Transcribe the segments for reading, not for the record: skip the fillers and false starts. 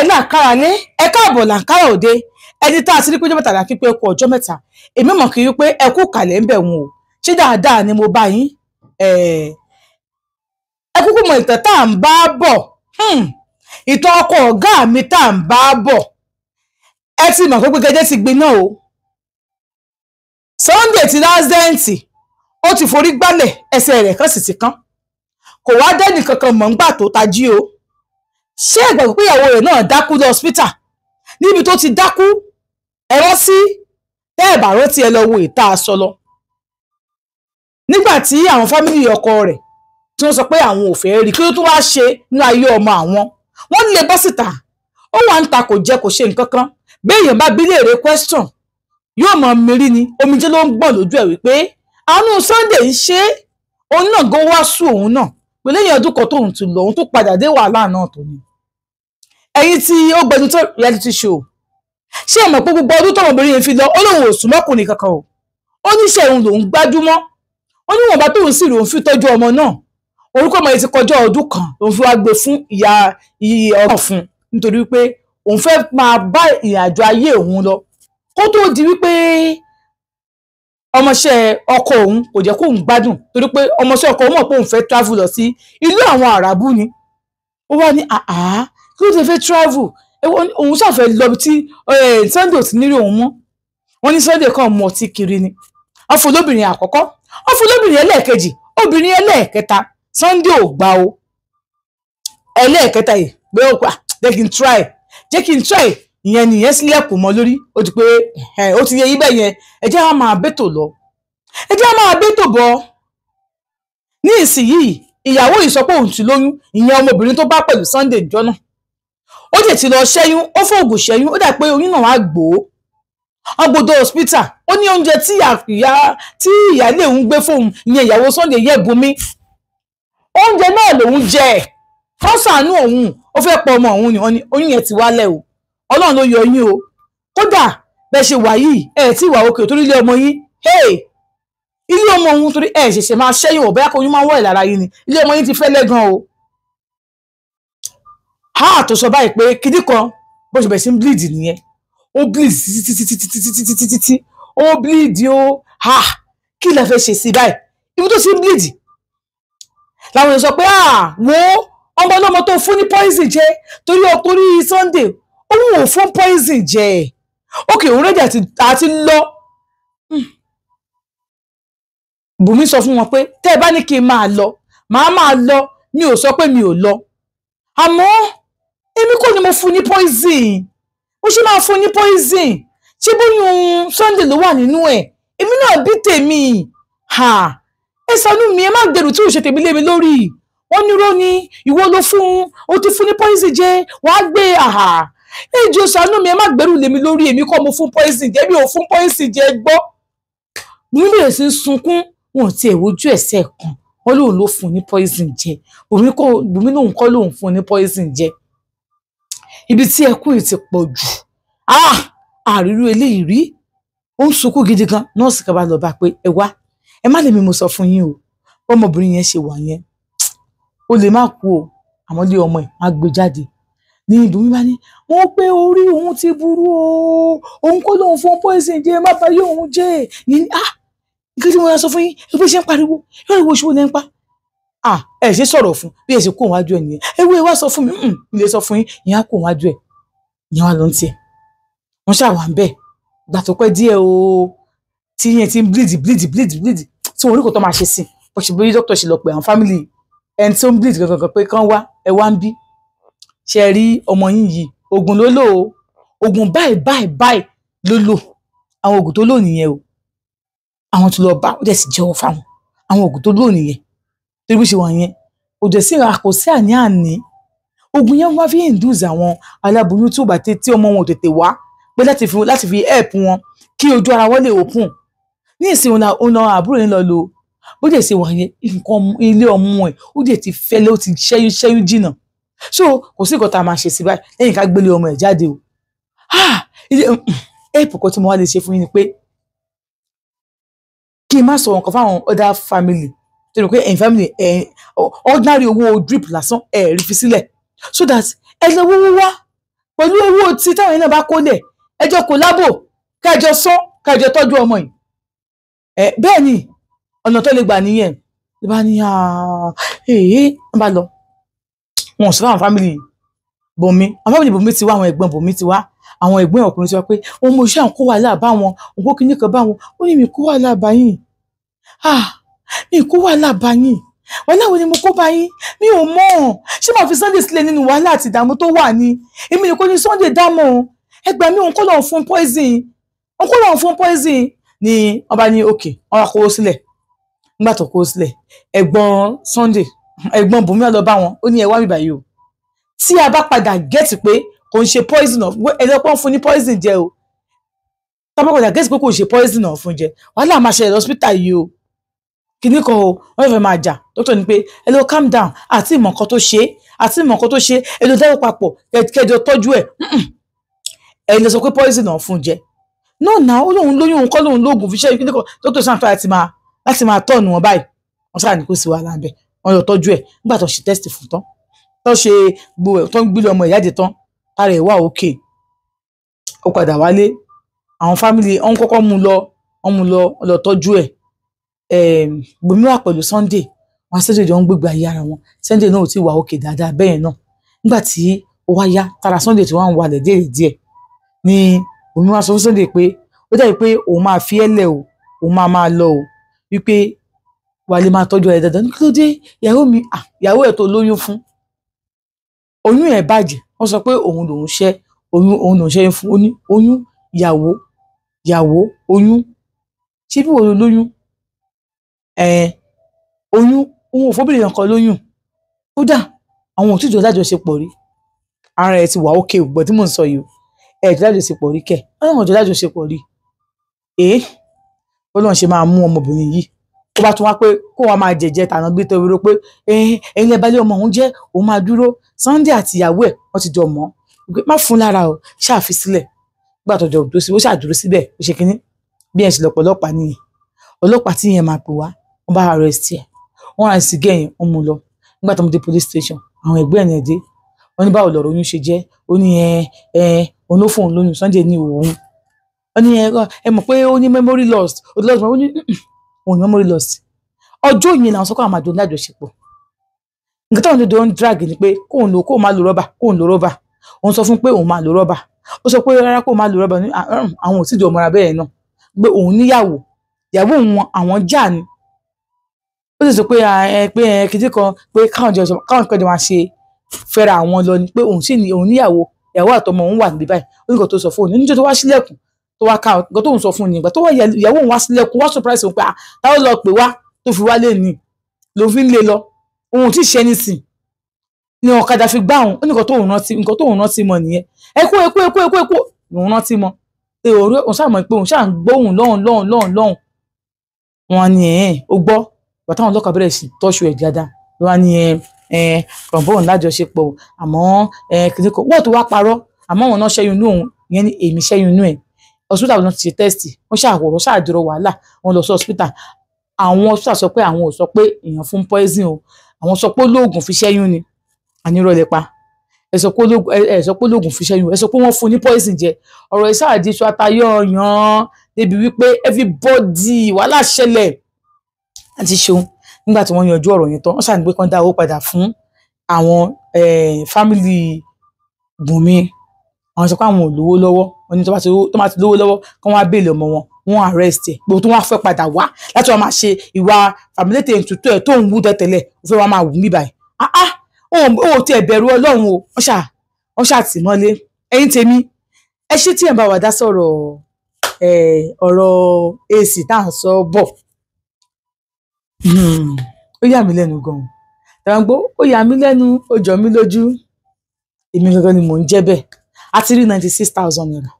Là ń kára lé, ẹ káàbọ̀ là ń kára òde. Ẹni tá a ti rí pé ọjọ́ mẹ́ta là ń kí pé kú ọjọ́ mẹ́ta. Èmi mọ̀ kí wípé ẹ kú kàlẹ̀ ń bẹ̀ wọn o. Ṣé dáadáa ni mo bá yín? Ẹ kúkú mọ ìtàn tá à ń bá bọ̀. Ìtàn ọkọ ọ̀gá mi tá à ń bá bọ̀. Ẹ ti mọ̀ pé gẹ́gẹ́ ti gbiná o. Sunday ti lásẹ̀ǹtì, ó ti forí gbálẹ̀, ẹsẹ̀ rẹ̀ kan sì ti kán. Kò wá dẹ́nì kankan mọ̀ ńgbà tó tají o. Ṣé ẹ gbàgbé pé ìyàwó rẹ̀ náà dákú lọ hospital? Níbi tó ti dákú, ẹ rántí, tẹ́ ẹ bá rántí ẹ lọ wo ìta aṣọ lọ. Nígbà tí àwọn family ọkọ rẹ̀ tí wọ́n sọ pé àwọn ò fẹ́ rí, kí ló tún wá ṣe nínú ayé ọmọ àwọn? Wọ́n lè bọ́ síta, ó wà ń ta, kò jẹ, kò ṣe nǹkan kan. Béèyàn bá bí léèrè question, yóò mọ mírí ni, omijé ló ń gbọ̀n lójú ẹ̀ wípé àánú Sunday ń ṣe é, òun náà gan wá sú òun náà pé lẹ́yìn ọdún kan tóun ti lọ, òun tó padà dé wàhálà náà tó ní. Ẹ̀yin tí ó gbẹnu tó reality show, ṣé ẹ mọ̀ pé gbogbo ọdún tọmọbìnrin yẹn fi lọ, ó lóun ò sùn mọ́kùnrin kankan o. Ó níṣẹ́ òun lòún gbájúmọ́, ó níwọ̀nba tóun sì lòun fi tọ́jú ọmọ náà. Orúkọ ọmọ yìí ti kọjá ọdún kan lòun fi wá gbé fún ìyá ọkọ fún, nítorí wípé òun fẹ́ máa bá ìrìnàjò ayé òun lọ. Kó tó di wípé ọmọọṣẹ́ ọkọ òun kò jẹ́ kóun gbádùn, torí pé ọmọọṣẹ́ ọkọ òun mọ̀ pé òun fẹ́ travel lọ sí ìlú àwọn àràbù ni. Ó wá ní àá, kí ló ti fẹ́ travel? Òun ṣàfẹ́ lọ tí Sunday ò ti nírí òun mọ́. Wọ́n ní Sunday kan mú ọtí kiri ni. Wọ́n fún lóbìnrin àkọ́kọ́, wọ́n fún lóbìnrin ẹlẹ́ẹ̀kejì, obìnrin ẹlẹ́ẹ̀kẹta, Sunday ò gbà o. Ẹlẹ́ẹ̀kẹta yìí pé ó pa, jẹ́ kí n try, jẹ́ kí n try, ìyẹn nìyẹn sílẹ̀kùn mọ́ lórí. Ó ti pé ó ti yẹ yí bẹ́ẹ̀ yẹn. Ẹ jẹ́ á máa bẹ́tò lọ, ẹ jẹ́ á máa bẹ́tò bọ̀. Ní ìsinyìí, ìyàwó yìí sọ pé òun ti lóyún, ìyẹn ọmọbìnrin tó bá pẹ̀lú Sunday ìjọ náà. Ó dẹ̀ ti lọ ṣẹ́yún, ó fòògùn ṣẹ́yún, ó dà pé oyún náà wá gbòó. Ọgbọdọ hospital, ó ní oúnjẹ tí ìyáálé òun gbé fóun, ìyẹn ìyàwó Sunday yẹ Bùnmi, oúnjẹ náà lòun jẹ, kó ṣàánú òun, ó fẹ́ pọ ọmọ òun ni. Wọ́n ní oyún yẹn ti wálẹ̀ o, Ọlọ́run ló yọ yín o. Kódà bẹ́ẹ̀ ṣe wà yìí, ẹ tí wà òkè torí ilé ọmọ yín, ilé ọmọ òun, torí ẹ ṣẹ̀ṣẹ̀ máa ṣẹ́yìn ò, bẹ́ẹ̀ kó oyún máa wọ̀ lára yín ni, ilé ọmọ yín ti fẹ́lẹ́ gan o. Ha, tó sọ báyìí pé kíní kan bó ṣe bẹ̀rẹ̀ sí ń bleed nìyẹn. Ó bleed títí títí títí títí títí títí, ó bleed o. Ha, kí lẹ fẹ́ ṣe sí báyìí? Ibi tó ti ń bleed làwọn èèyàn sọ pé ah, wo ọmọ ọlọ́mọ tó fún ní poison jẹ torí ọkùnrin Sunday, òun ò fún poison jẹ. Ókè, òun rẹ́dí àti lọ. Bùnmi sọ fún wọn pé tẹ́ ẹ bá ní kí n máa lọ, màá máa lọ, mi ò sọ pé mi ò lọ, àmọ́ èmi kọ́ ni mo fún ní poison. Ó ṣe máa fún ní poison? Ṣé bóyún Sunday ló wà nínú ẹ̀? Èmi náà bí tèmi. Ẹ ṣàánú mi, ẹ má gbèrú tí ò ṣe tèmi lé mi lórí. Wọ́n ní rọ́ ni, ìwọ ló fún, ó ti fún ní poison jẹ, wàá gbé. Àhà, ẹ jọ̀ọ́ ṣàánú mi, ẹ má gbèrú lé mi lórí, èmi kọ́ mo fún poison jẹ, mi ò fún poison jẹ gbọ́. Bùnmi bẹ̀rẹ̀ sí í sunkún, wọn ò tiẹ̀ wojú ẹ̀sẹ̀ kan, wọ́n lóun ló fún ní poison jẹ. Bùnmi lóun kọ́ lóun fún ní poison jẹ. Ibi tí ẹkún yìí ti pọ̀ jù, àrírú eléyìí rí. Ó ń sunkún gidi gan. Nọ́ọ̀sì kan bá lọ bá pé ẹ wá, ẹ má lè mi mo sọ fún yín o, ọmọbìnrin yẹn ṣe wà yẹn, ó lè má kú o, àmọ́ lé ọmọ ẹ̀ má gbé jáde. Ní Bùnmi bá ní wọ́n pé orí òun ti burú o, òun kọ́ lóun fún poison jẹ, má bá yé òun jẹ ní. Nǹkan tí mo yà sọ fún yín, ẹ bó ṣe ń pariwo, yóò ìwọ ṣòwò lẹ́ ń pa. Ẹ ṣe sọ̀rọ̀ fún bí ẹ ṣe kó wájú ẹ nìyẹn. Ẹ wo ẹ wá sọ fún mi, mi lè sọ fún yín, ìyẹn á kó wájú ẹ, ìyẹn wá lọ ń tiẹ̀. Wọ́n ṣàwà ń bẹ̀ gbà tó pẹ́ díẹ̀ o, tí yẹn ti ń bleed bleed bleed bleed, tí wọn orí kò tó máa ṣe sí bó ṣe bí dókítà ṣe lọ pé àwọn family ẹni tó ń bleed gangan pé kán wá, ẹ wá ń bí, ṣe rí ọmọ yín yìí, oògùn ló lò ó, oògùn báyìí báyìí báyìí ló lò, àwọn oògùn tó lò nìyẹn o. Àwọn tó lọ bá ó dẹ̀ sì jẹ́wọ́ fáwọn àwọn oògùn tó lò nìyẹn, torí bó ṣe wà yẹn kò dẹ̀ sí kò sí àní-àní. Oògùn yẹn wá fi induce àwọn aláboyún tí ò bá tí ọmọ wọn ò tètè wá, pé láti fi help wọn kí ojú ara wọn lè open. Ní ìsìn òun náà àbúrò yẹn lọ lò bó dẹ̀ ṣe wà yẹn, nǹkan ilé ọmọ ẹ̀ ó dẹ̀ ti fẹ́lẹ́, ó ti ṣẹ́yún ṣẹ́yún jìnà. So kò sí nǹkan tá a máa ṣe sí báyìí lẹ́yìn ká gbélé ọmọ ẹ̀ jáde o. Ilé help kan tí mo wá lè ṣe fún yín ni pé kí n má sọ nǹkan fáwọn other family, torí pé ẹ̀yin family ẹ̀ ordinary owó drip lásán ẹ̀ rí fi sílẹ̀, so that ẹ lọ wọ́wọ́ wá. Pẹ̀lú owó tí táwọn yẹn náà bá kólẹ̀, ẹjọ́ kò lábò, kẹjọ sán, kẹjọ tọ́jú ọmọ yìí. Ẹ bẹ́ẹ̀ ni ọ̀nà tó lè gbà nìyẹn. Ló bá ní èé, wọ́n bá lọ. Wọn ò sọ fáwọn family Bùnmi. Àwọn family Bùnmi ti wá, àwọn ẹ̀gbọ́n Bùnmi ti wá, àwọn ẹ̀gbọ́n ọkùnrin ti wá pé òun mo ṣe àwọn kó wàhálà bá wọn, òun kó kinní kan bá wọn. Ó ní mi kó wàhálà bá yín. Mi kó wàhálà bá yín. Wàhálà wo ni mo kó bá yín? Mi ò mọ̀. Ṣé màá fi Sunday sílẹ̀ nínú wàhálà àti ìdààmú tó wà ní? Èmi nìkan ni Sunday dámọ̀. Ẹ gbà mí, òun kọ́ lọ́n fún poison. Òun kọ́ lọ́n fún poison. Ni wọ́n bá ní okay, wọ́n wá kówó sílẹ̀. Nígbà tó kówó sílẹ̀, ẹ̀gbọ́n Sunday, ẹ̀gbọ́n Bùnmi lọ bá wọn. Ó ní ẹ wá mi báyìí o. Tí a bá padà get pé kò ń ṣe poison of, ẹ̀dọ́pọ̀ fún ní poison jẹ o. Tá a bá padà get pé kò ń ṣe poison of fún jẹ, wàhálà máa ṣẹlẹ̀ lọ́sítà yìí o. Kìíní kan o, wọ́n fẹ́ máa jà. Doctor ní pé ẹ lọ calm down, àti ìmọ̀ nǹkan tó ṣe, àti ìmọ̀ nǹkan tó ṣe, ẹ lọ dáwọ́ papọ̀, kẹjọ tọ́jú ẹ̀. Ẹ lọ sọ pé poison of fún jẹ. No na, ó lóun lóyún, òun kọ́ lóun lóògùn fi ṣe kìíní kan. Doctor sàn fẹ́ láti máa tọ̀nù wọn báyìí. Wọ́n sáà ní kó sí wàhálà ńbẹ̀. Wọ́n lọ tọ́jú ẹ̀. Nígbà tó ṣe test fún tán, tó ṣe gbogbo ẹ̀, tó ń gbé ọmọ ìyáde tán, ara ẹ̀ wà okay. Ó padà wálé. Àwọn family, wọ́n kọ́kọ́ mú lọ, wọ́n mú lọ, wọ́n lọ tọ́jú ẹ̀. Bùnmi wà pẹ̀lú Sunday. Wọ́n Sunday jọ ń gbégbé ayé ara wọn. Sunday náà ò tí wà okay dáadáa bẹ́ẹ̀ náà. Nígbà tí ó wá yá, tara Sunday tí wọ́n ń walẹ̀ díẹ̀ díẹ̀ ni Bùnmi wá sọ fún Sunday pé ó dàbí pé òun máa fi ẹ́ lẹ̀ o, òun máa máa lọ o, wípé wà lè máa tọ́jú ẹ̀ dáadáa. Kí ló dé? Ìyàwó mi, ìyàwó ẹ̀ tó lóyún fún, oyún ẹ̀ bàjẹ́. Wọ́n sọ pé òun lòún ṣẹ́ oyún, òun lòún ṣẹ́ fún. Ó ní oyún, ìyàwó, ìyàwó, oyún. Ṣé bí wọ́n ló lóyún? Oyún, òun ò fóbìnrin kan lóyún. Kódà àwọn ò tí jọ lájọṣepọ̀ rí. Ara ẹ̀ ti wà okay, gbọ́ tí mò ń sọ yìí o. Ẹ̀ jọ lájọṣepọ̀ rí kẹ̀. Ọlọ́run jọ lájọṣepọ̀ rí. Ọlọ́run ṣe máa mú ọmọbìnrin yìí. Ó bá tún wá pé kó wá máa jẹ̀jẹ̀ tànà bí torí pé ẹ̀yin lẹ balẹ̀ ọmọ òun jẹ́, òun máa dúró. Sunday àti ìyàwó ẹ̀ wọ́n ti jọ mọ̀. Má fún lára o, ṣáà fi sílẹ̀. Nígbà tó jọ dúró sí, ó ṣáà dúró síbẹ̀, ó ṣe kínní. Bí ẹ̀ ṣe lọ́pọ̀ ọlọ́pàá nìyẹn. Ọlọ́pàá tí yẹn máa pè wá, wọ́n bá arrest ẹ̀. Wọ́n arrest gẹ̀yìn, wọ́n mú lọ. Nígbà tó ń dé police station, àwọn ẹgbẹ́ ẹ̀ dé. Wọ́n ní báwo lọ̀rọ̀ oyún ṣe jẹ́. Ó ní òun ló fún òun lóyún, Sunday ní òun. Ó ní ẹ mọ̀ pé ó ní memory loss. Ó ní òun ní memory loss. Ọjọ́ yẹn làwọn sọ pé àwọn máa jọ ní àjọṣepọ̀. Nǹkan táwọn jọjọ ń drag ni pé kóun lò, kóun máa lo rọ́bà, kóun lo rọ́bà. Òun sọ fún pé òun máa lo rọ́bà. Ó sọ pé rárá kóun máa lo rọ́bà. Ní àwọn ò tí jọ mọ́ra bẹ́ẹ̀ náà. Pé òun níyàwó, ìyàwó òun àwọn jà ni. Ó sì sọ pé pé kìdí kan pé káwọn jọ máa ṣe fẹ́ra àwọn lọ ni pé òun sì ní òun níyàwó, ìyàwó àtọmọ òun wà níbí báyìí. Ó ní nǹkan tó sọ fún òun níjọ́ tó wá sílẹ̀kùn tó wá ká nǹkan tó ń sọ fún ni ìgbà tó wá ìyàwó òun wá sílẹ̀kùn wá surprise òun pé táwọn lọ pè wá tó fi wálé ni ló fi ń lé lọ, òun ò tí ì ṣe anything ni ọ̀kadà fi gbá òun. Ó ní nǹkan tó ń rántí, nǹkan tó ń rántí mọ́ nìyẹn. Ẹkú ẹkú ẹkú ẹkú ẹkú òun rántí mọ́ pé òun ṣáà mọ̀ pé òun ṣáà ń gbóhùn lọ́hùn lọ́hùn lọ́hùn lọ́hùn. Wọn ni ó gbọ́ bàtà àwọn ọlọ́kà bẹ̀rẹ̀ sí tọ́ṣù ẹ̀ dáadáa. Wọn ni kọ̀ǹbọ̀n lájọṣepọ̀ àmọ́ kìnìún kan wọ́n tó wá parọ́ àmọ́ wọn náà ṣẹ́yún inú òun ìyẹn ni èmi ṣẹ́yún inú ẹ̀. Hospital wọn ti ṣe test, wọ́n ṣàwòrán ṣàdúró wàhálà, wọ́n lọ sí hospital. Àwọn hospital sọ pé àwọn ò sọ pé èèyàn fún poison o, àwọn sọ pé olóògùn fi ṣẹ́yún ni. Àníró lè pa ẹ sọ pé olóògùn fi ṣẹ́yún, ẹ sọ pé wọ́n fún ní poison jẹ. Ọ̀rọ̀ ìsáàdì iṣu atayọ̀ yan débi wípé everybody wàhálà ṣẹlẹ̀. Àti ṣeun nígbà tí wọ́n yanjú ọ̀rọ̀ yẹn tán, wọ́n ṣàní pé kán dá owó padà fún àwọn family Bùnmi. Àwọn sọ pé àwọn ò lówó lọ́wọ́, wọ́n ní tó bá ti lówó lọ́wọ́ kán wá béèlì ọmọ wọn, wọ́n arrest ẹ̀. Gbogbo tó wá fẹ́ padà wá láti wá máa ṣe ìwà fàmílétè ètùtù ẹ̀ tó ń wú tẹ́tẹ́lẹ̀, ó fẹ́ wá máa wù mí báyìí. Ó tiẹ̀ bẹ̀rù Ọlọ́run o, wọ́n ṣà tì mọ́lé. Ẹ̀yin tèmi, ẹ ṣé tí ẹ̀ ń bá wa dá sọ̀rọ̀ ọ̀rọ̀ èsì tá à ń sọ bọ̀. Ó yà mí lẹ́nu gan-an. Tàbí gbọ́, ó yà mí lẹ́nu, ó jọ mí lójú. Èmi gangan ni mò ń jẹ́ bẹ́ẹ̀. A ti rí 96,000 naira.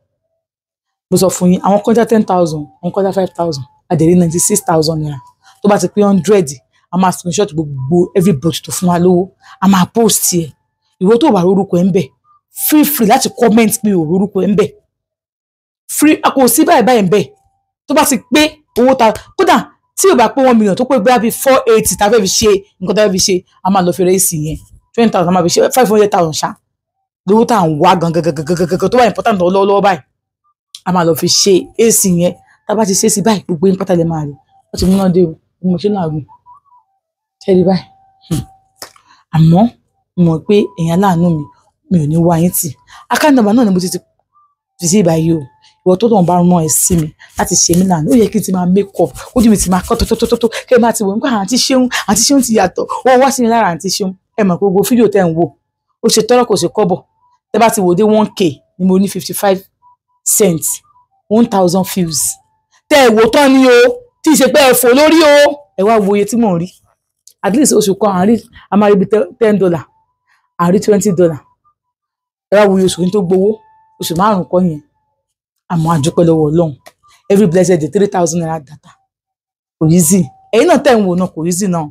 Mo sọ fún yín, àwọn kọjá 10,000, àwọn kọjá 5,000, a dẹ̀ rí 96,000 naira. Tó bá ti pé 100, a máa screenshot gbogbo everybody tó fún wa lówó, a máa post ẹ̀. Ìwọ tó wà lórúkọ ẹ̀ ń bẹ̀, feel free láti comment pé ò lórúkọ ẹ̀ ń bẹ̀. Free, a kò sí báyìí báyìí ń bẹ̀. Tó bá ti pé owó ta, kódà tí ò bá pé 1 million tó pé bóyá bí 480 tá a fẹ́ fi ṣe nǹkan tá a fẹ́ fi ṣe, a máa lọ fi rẹ́sì yẹn 20,000, a máa fi ṣe 500,000 ṣá. Lówó tá à ń wá gangan gangan gangan tó wà important lọ́wọ́lọ́wọ́ báyìí, a máa lọ fi ṣe AC yẹn. Tá a bá ti ṣe é sí báyìí, gbogbo yín pátá lè máa rí. Wọ́n ti múná dé o, mo ṣe làágùn ṣẹ́rí báyìí. Àmọ́ mo mọ̀ pé èèyàn láàánú mi, mi ò ní wá yín tì. Account number náà ni mo ti fi sí ìbáyìí o. Ìwọ tó lọ́n bá rán ẹ sí mi láti ṣe mí láàánú, ó yẹ kí n ti máa make up, ojú mi ti máa kọ́ tótótótó, kí ẹ máa ti wò nípa àǹtí Ṣeun, àǹtí Ṣeun ti yàtọ̀, ó wá sí mi lára àǹtí Ṣeun. Ẹ mọ̀ pé gbogbo fídíò tẹ́ ń wò, ó ṣe tọ́rọ̀ kò ṣe kọ́bọ̀. Tẹ́ bá ti wò dé 1K ni mo ní 55 cents, 1000 views. Tẹ́ ẹ wò tán ni o, tí ì ṣe pé ẹ fò lórí o, ẹ wá wo iye tí mò ń rí. At least oṣù kan à ń rí, a máa rí bí $10, à ń rí $20. Ẹ wá wo iye oṣù tó gbowó, oṣù márùn-ún kọ́ yẹn. Àmọ́ a dúpẹ́ lọ́wọ́ Ọlọ́run. Every blessed day 3,000 naira data. Kò easy. Ẹ̀yin náà tẹ̀ ń wò náà kò easy náà.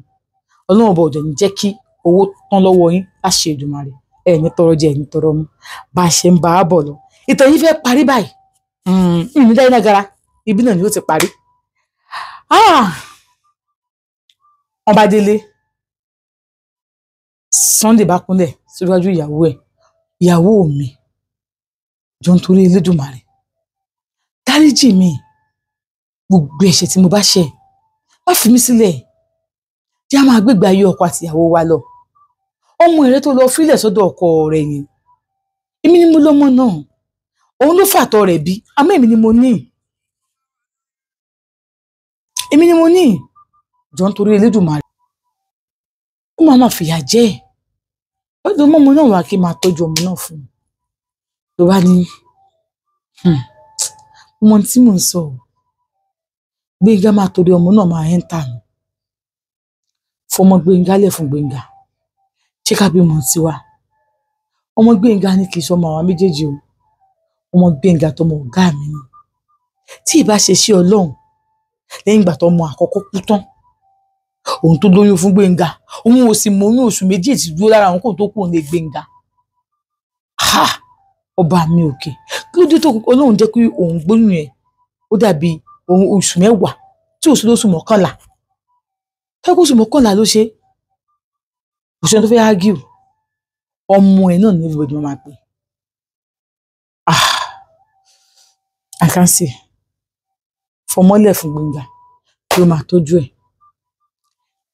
Ọlọ́run ọba ò dẹ̀ ní jẹ́ kí owó tán lọ́wọ́ yín láṣẹ Èdùmàrè. Ẹ ní tọrọ jẹ, ẹ ní tọrọ mu. Bá a ṣe ń bá a bọ̀ lọ. Ìtàn yìí fẹ́ parí báyìí. Ìní dá iná gara. Ibi náà ni ó ti parí. Wọ́n bá délé. Sunday bá kúnlẹ̀ síwájú ìyàwó ẹ̀. Ìyàwó mi, jọ̀ọ́ nítorí Elédùmarè, dáríjì mi, gbogbo ẹ̀ṣẹ̀ tí mo bá ṣẹ̀, má fi mí sílẹ̀, jẹ́ á máa gbégbé ayé ọkọ àti ìyàwó wa lọ. Ọmọ rẹ tó lọ fílẹ̀ sọ́dọ̀ ọkọ rẹ̀ yẹn, èmi ni mo lọ́mọ náà, òun ló fàtọ̀ rẹ̀ bí, àmọ́ èmi ni mo ní, èmi ni mo ní, jọ̀ọ́ nítorí Elédùmarè. Ó máa ma fìyà jẹ ẹ́, ó lọ mọ́ ọmọ náà wá kí n máa tọ́jú ọmọ náà fún un. Ló bá ní, ọmọ tí mò ń sọ, Gbénga máa torí ọmọ náà máa ń tà mí. Fọmọ Gbénga lẹ̀ fún Gbénga, ṣé ká bímọ tiwa? Ọmọ Gbénga ni kì í ṣọmọ àwa méjèèjì o, ọmọ Gbénga tọmọ ọ̀gá mi ni. Tí ìbá ṣe sí Ọlọ́run, lẹ́yìn ìgbà tọmọ àkọ́kọ́ kú tán, òun tó lóyún fún Gbénga, òun ò sì mọ oyún oṣù méjì tí dúró lára òun kò tó kù ní Gbénga. Ha! Ọba mi òkè, kí ló dé tó Ọlọ́run jẹ́ kí òun gbóyún yẹn ó dàbí òun oṣù mẹ́wàá tí oṣù lóṣù mọ́kànlá, tẹ́kọ̀ oṣù mọ́kànlá ló ṣe, òṣèlú tó fẹ́ argue, ọmọ ẹ̀ náà ní everybody máa pè. Ah, I can see. Fọmọ́lẹ̀ fún Gbénga kí ó máa tọ́jú ẹ̀.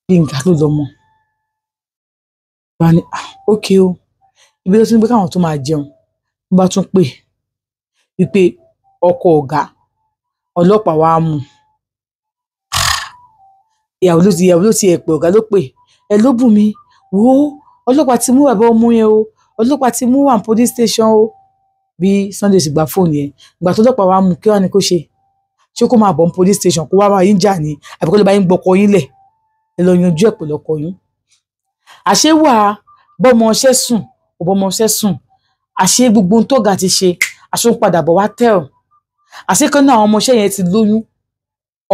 Gbénga ló lọ́mọ. Bá ní, ah, okay o, ibi tó ti ń gbé káwọn tó máa jẹun, ló bá tún pè wípé ọkọ ọ̀gá ọlọ́pàá wàá mú. Ìyàwó ló ti ẹ̀ pé ọ̀gá ló pè, ẹ ló bù mí, wo ọlọ́pàá ti mú bàbá ọmọ yẹn o, ọlọ́pàá ti mú wà ní police station o. Bí Sunday sì gba fóònù yẹn, ìgbà tó ọlọ́pàá wàá mú kí wàá ní kó ṣe, ṣé kó máa bọ̀ ní police station kó wá máa yín jà ní, àbí kó lè bá yín gbọ́kọ yín lẹ̀, ẹ lọ yanjú ẹ̀ pẹ̀lú ọkọ yín. Àṣé wà bọ́mọ ọṣẹ́ sùn, ò bọ́mọ ọṣẹ́ sùn, àṣé gbogbo ohun tọ́gà ti ṣe, àṣé ó ń padà bọ̀ wá tẹ̀ ọ́. Àṣé kan náà àwọn ọmọọṣẹ́ yẹn ti lóyún,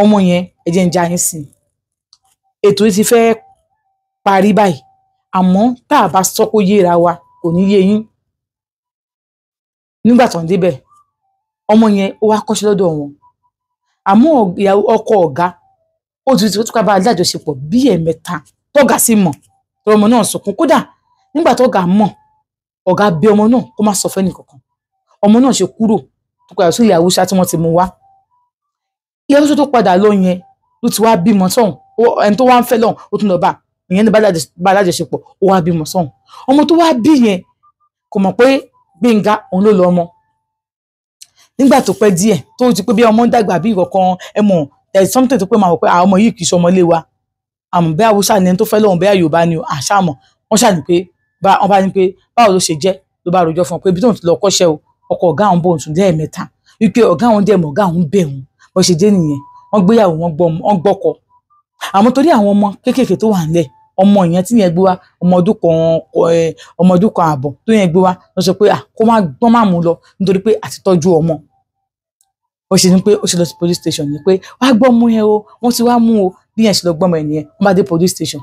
ọmọ yẹn ẹ jẹ́ ń já yín sí i. Ètò yìí ti fẹ́ parí báyìí, àmọ́ tá a bá sọ kó yéra wa kò ní yé yín. Nígbà tó ń débẹ̀, ọmọ yẹn ó wá kọ́ṣẹ́ lọ́dọ̀ wọn, àmọ́ ìyàwó ọkọ ọ̀gá ó ti ká bá a lájọṣepọ̀ bí ẹ̀ẹ̀mẹ́ta tọ́gà sì mọ̀, tó ọmọ náà sunkún. Kódà nígbà tọ́gà mọ̀, ọ̀gá bí ọmọ náà kó má sọ fẹ́ni kankan. Ọmọ náà ṣe kúrò tó padà sí ilẹ̀ Haúsá tí wọ́n ti mú wá. Ilẹ̀ Haúsá tó padà lọ yẹn ló ti wá bímọ sọ́hùn, ẹni tó wá ń fẹ́ lọ́hùn ó tún lọ bá ìyẹn ní bá alájọṣepọ̀, ó wá bímọ sọ́hùn. Ọmọ tó wá bí yẹn kò mọ̀ pé Gbénga òun ló lọ ọmọ. Nígbà tó pẹ́ díẹ̀ tó ti pé bí ọmọ ń dàgbà bí ìkọ̀kan, ẹ mọ̀ there is something tó pé máa wọ̀ pé àwọn ọmọ yìí kì í ṣe ọmọ ilé wa, àmọ́ bẹ́ẹ̀ Haúsá ni ẹni tó fẹ́ lọ́hùn, bẹ́ẹ̀ Yorùbá ni àṣà mọ̀. Wọ́n ṣàní pé wọ́n bá ní pé báwo ló ṣe jẹ́, ló bá rojọ́ fún un pé ibi tóun ti lọ kọ́ṣẹ́ o, ọkọ ọ̀gá àwọn bóun sùn lẹ́ẹ̀mẹ́ta, wípé ọ̀gá àwọn dẹ̀ mọ̀ ọ̀gá àwọn bẹ̀ wọ́n. Bó ṣe dé nìyẹn, wọ́n gbéyàwó, wọ́n gbọ́kọ. Àmọ́ torí àwọn ọmọ kéékèèké tó wà nílẹ̀, ọmọ yẹn tí yẹn gbé wá, ọmọ ọdún kan àbọ̀ tó yẹn gbé wá, ló sọ pé kó má mú lọ nítorí pé àti tọ́jú ọmọ. Ó ṣe ní pé ó ṣe lọ sí police station ni pé wá gbọ́ ọmọ yẹn o, wọ́n ti wá mú o. Bí yẹn ṣe lọ gbọ́mọ ẹ̀ nìyẹn, wọ́n bá dé police station.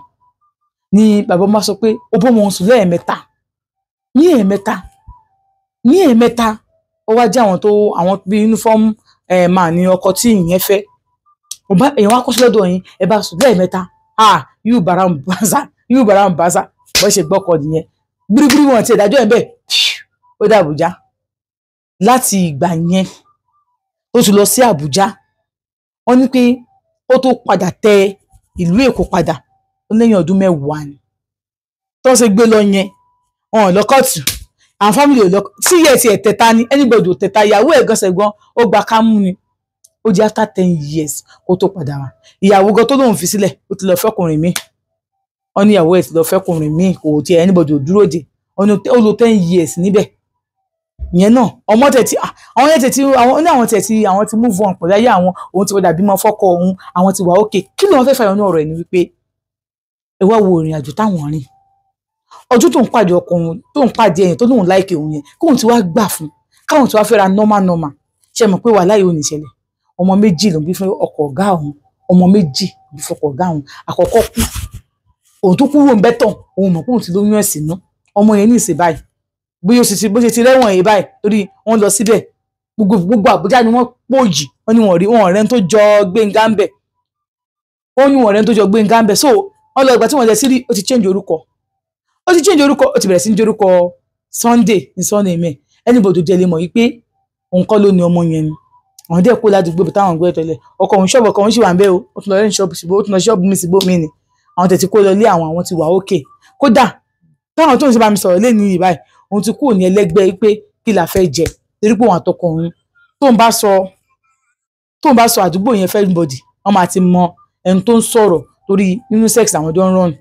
Ni bàbá ọmọ sọ pé ó bọ́ wọn sùn lẹ́ẹ̀mẹ́ta, ní ẹ̀ẹ̀mẹ́ta, ní ẹ̀ẹ̀mẹ́ta. Ó wá jẹ́ àwọn tó àwọn bíi uniform máa ní ọkọ tí ìyẹn fẹ́. Èèyàn wá kọ́ṣẹ́ lọ́dọ̀ yín, ẹ bá sùn lẹ́ẹ̀mẹ́ta, ah yóò bára ń báṣá, yóò bára ń báṣá. Bó ṣe gbọ́kọ nìyẹn, gbírígbírí wọn ti ìdájọ́ ẹ̀ bẹ́ẹ̀, Ó dé Àbújá. Láti ìgbà yẹn tó ti lọ sí Àbújá, wọ́n ní pé ó tó padà tẹ ìlú Èkó padà ó lẹ́yìn ọdún 10 ni. Tó ń ṣe gbé lọ yẹn, wọn ò lọ kóòtù, àwọn fámìlì ò lọ tí yẹ ti ẹ̀ tẹ̀ta ni, anybody ò tẹ̀ta, ìyàwó ẹ̀ gan ṣẹ̀gbọ́n ó gba kámú ni. Ó jẹ́ after 10 years kó tó padà wá. Ìyàwó gan tó lóun fi sílẹ̀ ó ti lọ fẹ́kùnrin mi. Wọ́n ní ìyàwó ẹ̀ ti lọ fẹ́kùnrin mi, kò tiẹ̀ anybody ò dúró de. Wọ́n ní ó lò 10 years níbẹ̀. Ìyẹn náà ọmọ tẹ̀tí àwọn yẹn tẹ̀tí àwọn ní àwọn tẹ̀tí àwọn ti move on pẹ̀lú ayé àwọn, òun ti padà bímọ fọ́kọ òun, àwọn ti wà okay. Kí ló wọn fẹ́ fàyọ ní ọ̀rọ̀ ẹ̀ ni wípé ẹ wá wo ìrìn àjò táwọn rìn. Ọdún tó ń pàdé ọkọ òun, tó ń pàdé ẹ̀yìn tó lóun láìkè òun yẹn, kóun ti wá gbà fún, káwọn ti wá fẹ́ra normal normal. Ṣé mọ̀ pé wàhálà yìí ò ní ṣẹlẹ̀? Ọmọ 2 ló ń bí fún ọkọ ọ̀gá òun, ọmọ 2 bí fún ọkọ ọ̀gá òun. Àkọ́kọ́ kú, òun tó kúrò ń bẹ́tàn, òun mọ̀ pé òun ti lóyún ẹ̀sìn ná. Ọmọ yẹn ní ìsìn báyìí, bóyá ó sì ti bó ṣe ti rẹ́wọ̀n yìí báyìí, torí wọ́n lọ síbẹ̀, gbogbo Àbújá ni wọ́n pòjì, wọ́n ní wọ́n rí wọn ọ̀rẹ́ tó jọ Gbénga ń bẹ̀, wọ́n ní wọn ọ̀rẹ́ tó jọ Gbénga ń bẹ̀. So wọ́n lọ ìgbà tí wọ́n lọ sí rí, ó ti change orúkọ, ó ti change orúkọ, ó ti bẹ̀rẹ̀ sí ní orúkọ Sunday ní Sunday mẹ́. Anybody tó jẹ́ lè mọ̀ yìí pé òun kọ́ ló ní ọmọ yẹn ni. Àwọn díẹ̀ kó ládùúgbò bí táwọn gbé tẹ́lẹ̀, ọkọ òun ṣọ́ọ̀bù, ọkọ òun sì wà ń bẹ̀ o, ó tún lọ rẹ́ ní ṣọ́ọ̀bù síbò, ó tún lọ ṣọ́ọ̀bù mi síbò mí ni. Àwọn tẹ̀tí kó lọ lé àwọn, àwọn ti wà okay. Kódà táwọn tó ń ṣe bá mi sọ̀rọ̀ lé ní yìí báyìí, òun ti kúrò ní ẹlẹ́gbẹ́ pé kí la fẹ́ jẹ, torí pé òun àtọkọ òun tó ń bá sọ àdúgbò yẹn fẹ́ anybody, wọ́n máa ti mọ ẹni tó ń sọ̀rọ̀ torí nínú sex àwọn jọ ń run.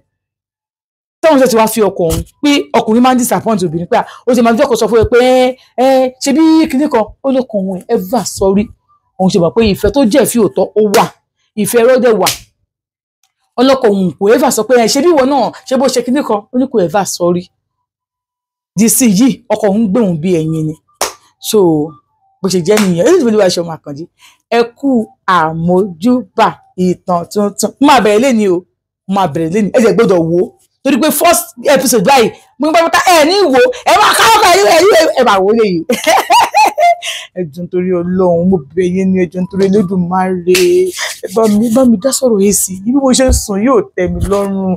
Táwọn ṣe ti wá fi ọkọ òun pé ọkùnrin máa ń disappoint obìnrin pé ó ti máa fi ọkọ sọ fún ẹ pé ẹ ṣe bí kinní kan, ó ló kàn òun ever sorry. Òun ṣe mọ̀ pé ìfẹ́ tó jẹ́ ìfẹ́ òótọ́ ó wà, ìfẹ́ ẹ̀rọ dẹ̀ wà. Ọlọ́kọ òun kò ever sọ pé ẹ ṣe bí ìwọ náà ṣe bó ṣe kinní kan, ó ní kò ever sorry. Dc yìí ọkọ òun gbé òun bí ẹyin ni. So bó ṣe jẹ́ nìyẹn. Èyí tí wàá ṣe ọmọ Àkànjí, ẹ kú àmójúbà ìtàn tuntun. Máa bẹ̀rẹ̀ lẹ́ni o, máa bẹ̀rẹ̀ lẹ́ni, ẹ jẹ́ gbọ́dọ̀ wò ó torí pé first episode báyìí mo ń gbọ́ pátá ẹ ní wò ẹ máa káwọ́ ká ẹ máa wò ó lè yìí. Ẹ jọ̀ọ́ nítorí Ọlọ́run, mo bẹ̀ yín ní, ẹ jọ̀ọ́ nítorí Olódùmarè, ẹ bá mi dá sọ̀rọ̀ yìí sí bí mo ṣe ń sùn yóò tẹ́ mi lọ́rùn.